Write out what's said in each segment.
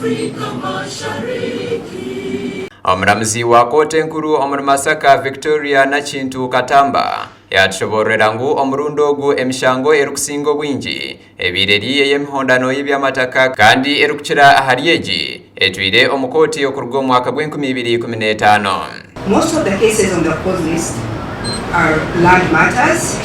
Afrika Mashariki. Omuramuzi wa kooti enkuru omuri Masaka Victoria Nakintu Katamba yatushoboororera ngu omurundi ogu emishango erikusinga obwingi ebaire eri ey'emihondano y'eby'amataka kandi erikukira ahari egi etwire omu kooti okuruga omu mwaka gw'enkumi ibiri ikumi n'etaano. Most of the cases on the cause list are land matters,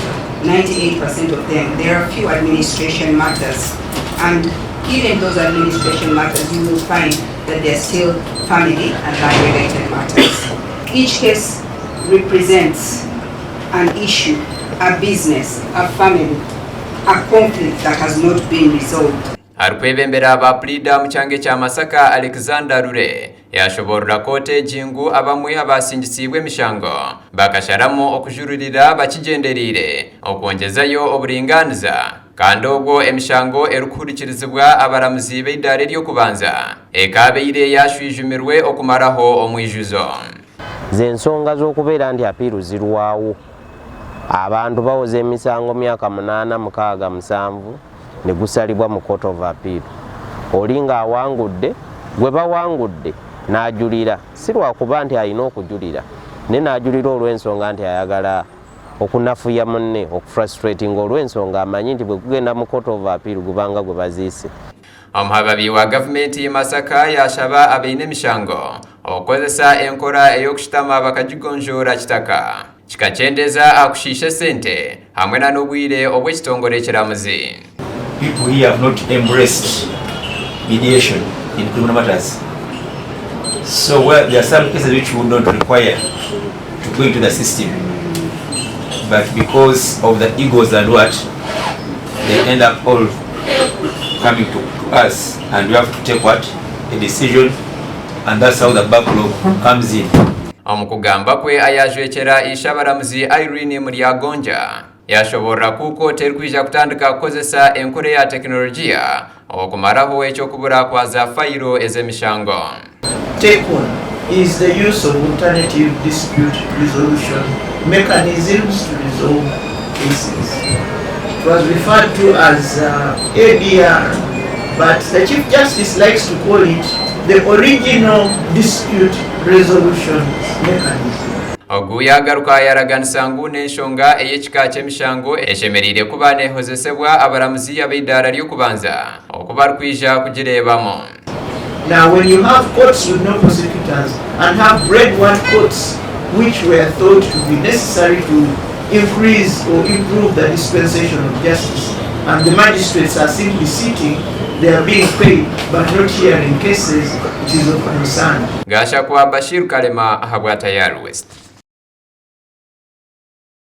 98% of them. There are few administration matters and even those administration matters you will find that they are still family and land related matters. Each case represents an issue, a business, a family, a conflict that has not been resolved. Arikwebembera ba puriida omu kyanga ekya Masaka, Alexander Lule yashoboorora kooti egi ngu abamwe abasingisiibwe emishango bakasharamu okujururira bakigyendereire okwongyezayo oburingaaniza kandi obwo emishango erikuhurikirizibwa abaramuzi b'eidaara ery'okubanza ekaabaire yashwijumirwe okumaraho omwijuzo. Z'ensonga z'okubeera nti apiiru zirwawo. Abantu bawoza emisango myaka munaana, mukaaga, musanvu ne gusalibwa mu Court of Appeal. Oli ng'awangudde, gwe bawangudde n'ajulira si lwakuba nti alina okujulira naye n'ajulira olw'ensonga nti ayagala okunafuya munne, okufrustratinga olw'ensonga amanyi nti bwe gugenda mu Court of Appeal gubanga gwe baziise. Omuhababi wa gavumenti Masaka yaashaba abaine emishango okukozesa enkora ey'okushutama bakagigonjoora kitaka kikakyendeza aha kushiisha esente hamwe na n'obwire obw'ekitongore ekiramuzi. People here have not embraced mediation in criminal matters. So where there are some cases which would not require to go into the system, but because of the egos and what, they end up all coming to, to us and we have to take what? A decision and that's how the backlog comes in. Omu kugamba kwe ayajwekyera Ishabaramuzi Irene Mulyagonja yashoborora ku kooti erikwija kutandika kukozesa enkora eya tekinologiya okumaraho eky'okubura kwa za fayiro ez'emishango. Take on is the use of alternative dispute resolution mechanisms to resolve cases. It was referred to as ADR, but the Chief Justice likes to call it the original dispute resolution mechanism. Ogu yaagaruka yaaraganisa ngu n'enshonga ey'ekika ky'emishango eshemereire kuba neehozesebwa abaramuzi ab'eidaara ry'okubanza oku barikwija kugireebamu. Now when you have courts with no prosecutors and have grade 1 courts which were thought to be necessary to increase or improve the dispensation of justice and the magistrates are simply sitting, they are being paid but not hearing cases, it is of concern. Gashakwa Bashir Kalema ahabwa Tayari West.